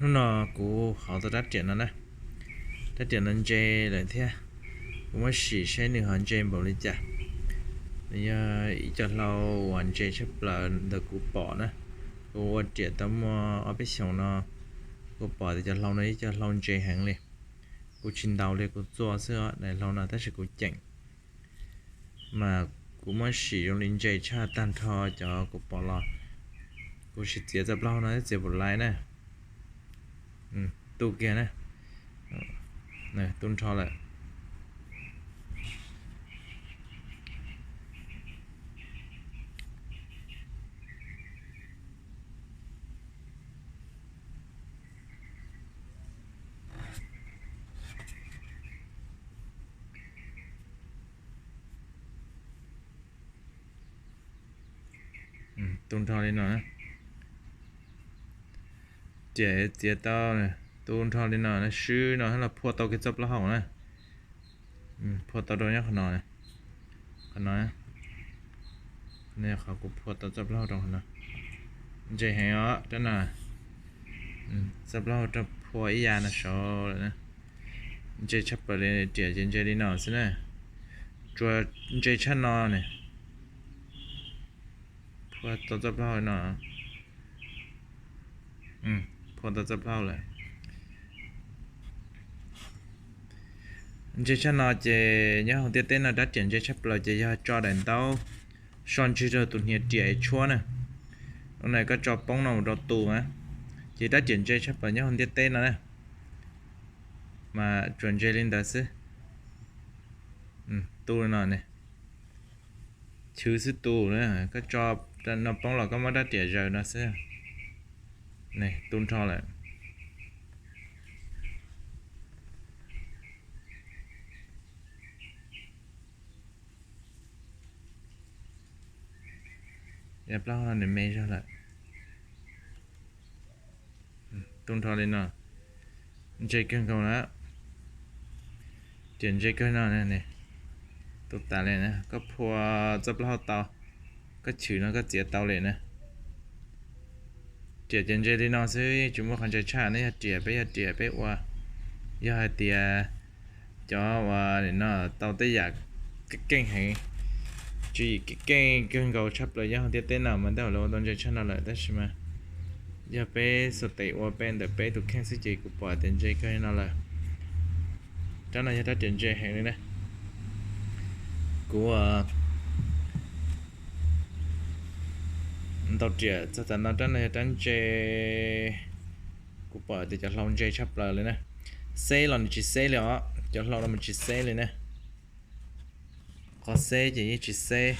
Hnub no kuv hov tau rab riam no na, rab riam no ntse lawm thiab. Kuv muab sim saib nws ho ntse npaum li cas. Nws yog ib co hlau uas ntse tshaj plaws ntawm kuv pom na. Kuv ua riam tau muaj ob peb xyoos no, kuv pom tias cov hlau no ib co hlau ntse heev li. Kuv tsis ntaus li, kuv txua xwb os, daim hlau no tab sis kuv ceem. Mas kuv muab sim zoo li ntse tshaj tag nrho cov kuv pom los. Kuv sim txiav txoj plaub hau no txiav pum laiv na. Tu kiag na. Tu nrho lawm. Tu nrho li no. Riam txiav tau, tu nrho li no, swb no los phua tau kiag txoj plaub hau na. Phua tau rau nyob qhov no, qhov no. Qhov kuv phua tau txoj plaub hau rau qhov no. Ntse heev os rab no. Txoj plaub hau rau phua ib yam no saud lawm. Ntse tshaj plaws li, riam ces ntse li no xwb na. Tsuas ntse tshaj no ne. Phua tau txoj plaub hau no. Phua tau txoj plaub hau lawm. Ntse tshaj no ces nyob hauv ntiaj teb no rab riam ntse tshaj plaws ces yog tso daim ntaub soj ntswg rau tus hniav riam es tshuab na. Ua no koj tso poob no mus rau tu na, ces rab riam ntse tshaj plaws nyob hauv ntiaj teb no na. Mas tsuas ntse li ntawd xwb. Tu no ne, chwv xwb tu na, koj tso no poob los koj muab rab riam zaws no xwb. Tu nrho lawm. Yog plaub hau no nws me zog lawm. Tu nrho li no, ntse kawg nkaus na. Riam ntse kawg no, tu tas li na, koj phua txoj plaub hau tau, koj chwv no koj txiav tau li na. Riam ces ntse li no xwb, tsis muaj qhov ntse tshaj, nej yog riam peb yog riam peb ua. Yog hais tias cov uas nim no tau tej yam keej keej heev, tswv yim keej keej kawg nkaus tshaj plaws nyob hauv ntiaj teb no mas tej zaum lawv ua tau ntse tshaj no lawm, tab sis mas yog peb xuas tes ua peb ntawm peb tus kheej xwb ces kuv pom tias ntse kawg li no lawm. Rab no yog rab riam ntse heev li na. Kuv ntaus riam txog tas no rab no yog rab ntse, kuv pom tias cov hlau ntse tshaj plaws li na. Xeb los nws tsis xeb li os, cov hlau no mas tsis xeb li na. Qhov xeb ces yeej tsis xeb,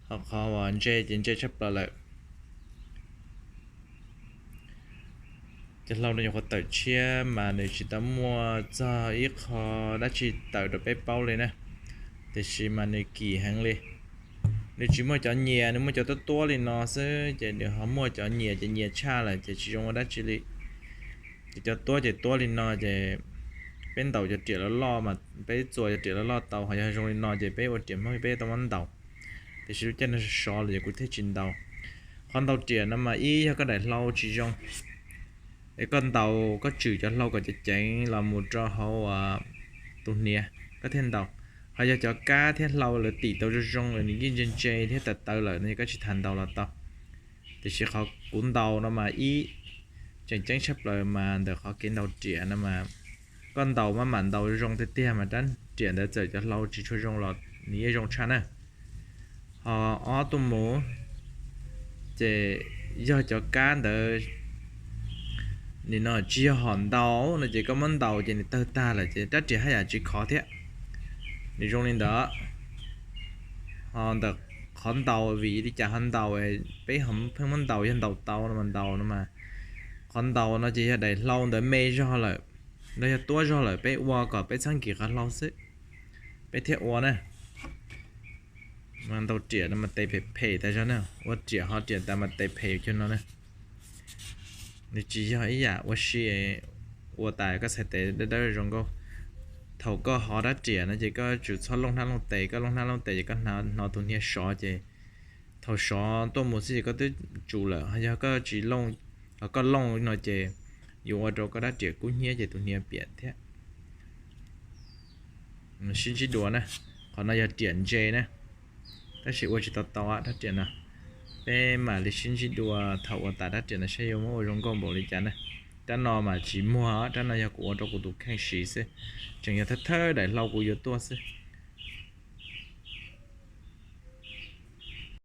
ho qhov uas ntse ces ntse tshaj plaws lawm. Cov hlau no nyuam qhuav tawm tshiab mas nws tsis tau muaj txog ib qho dab tsi tawm rau peb paub li na, tiam sis mas nws kim heev li. Nws tsis muaj cov nyias, nws muaj cov tuab tuab li no xwb, ces nws ho muaj cov nyias ces nyias tshaj lawm ces tsis zoo ua dab tsi li. Ces cov tuab ces tuab li no ces peb ntaus cov riam loj loj mas peb txua cov riam loj loj tau, ho yog zoo li no ces peb ua riam Hmoob peb tau muab ntaus. Tiam sis lub caij no sov sov lawm ces kuv thiaj tsis ntaus. Qhov ntaus riam no mas ib yog koj daim hlau tsis zoo, es koj ntaus koj tswm cov hlau kom ceev ceev los mus rau hauv tus hniav koj thiaj ntaus. Ho yog cov kab thiab hlau lawv tim tau zoo zoo, nws yeej ntse ntse thiab tawv tawv lawm no koj tsis tas ntaus los tau. Tiam sis qhov kuv ntaus no mas ib, tseem ceeb tshaj plaws mas ntawm qhov kev ntaus riam no mas koj ntaus maj mam ntaus zoo tiag tiag mas rab riam ntawd txawm cov hlau tsis tshua zoo los nws yeej zoo tshaj na. Ho ob tuaj mus ces yog cov kab ntawd nim no tsis yog hom ntaus no ces koj muab ntaus ces nws tawg tag lawm ces rab riam haj yam tsis khov thiab, nws zoo li ntawd. Ho ntawm qhov ntaus vim li cas ho ntaus, peb pheej muab ntaus yog ntaus tau no mas ntaus no mas, qhov ntaus no ces yog daim hlau ntawd me zog lawm, los yog tuab zog lawm peb ua kom peb txhob nkim qhov hlau xwb, peb thiaj ua na. Mas ntaus riam no mas tes phem phem tas zog na, ua riam ho riam tas mas tes phem cuag no na. Nws tsis yog ib yam ua si ua tas koj txhais tes dawb dawb zoo nkauj. Thaum koj hov rab riam no ces koj tsum txhob looj hnab looj tes, koj looj hnab looj tes ces koj hnov tus hniav sov ces thaum sov tuaj mus xwb ces koj twb tsum lawm. Yog koj tsis looj, koj looj no ces yuav ua rau koj rab riam kub hnyiab ces tus hniav piam thiab. Sib ntsib dua na. Qhov no yog riam ntse na, tab sis ua tsis tau tau rab riam no. Peb mam li sib ntsib dua thaum ua tas rab riam no saib yuav muab ua zoo nkauj npaum li cas na. Rab no mas tsis muag, rab no yog kuv ua rau kuv tus kheej siv xwb, tseem yog thawj thawj daim hlau kuv yuav tuaj xwb.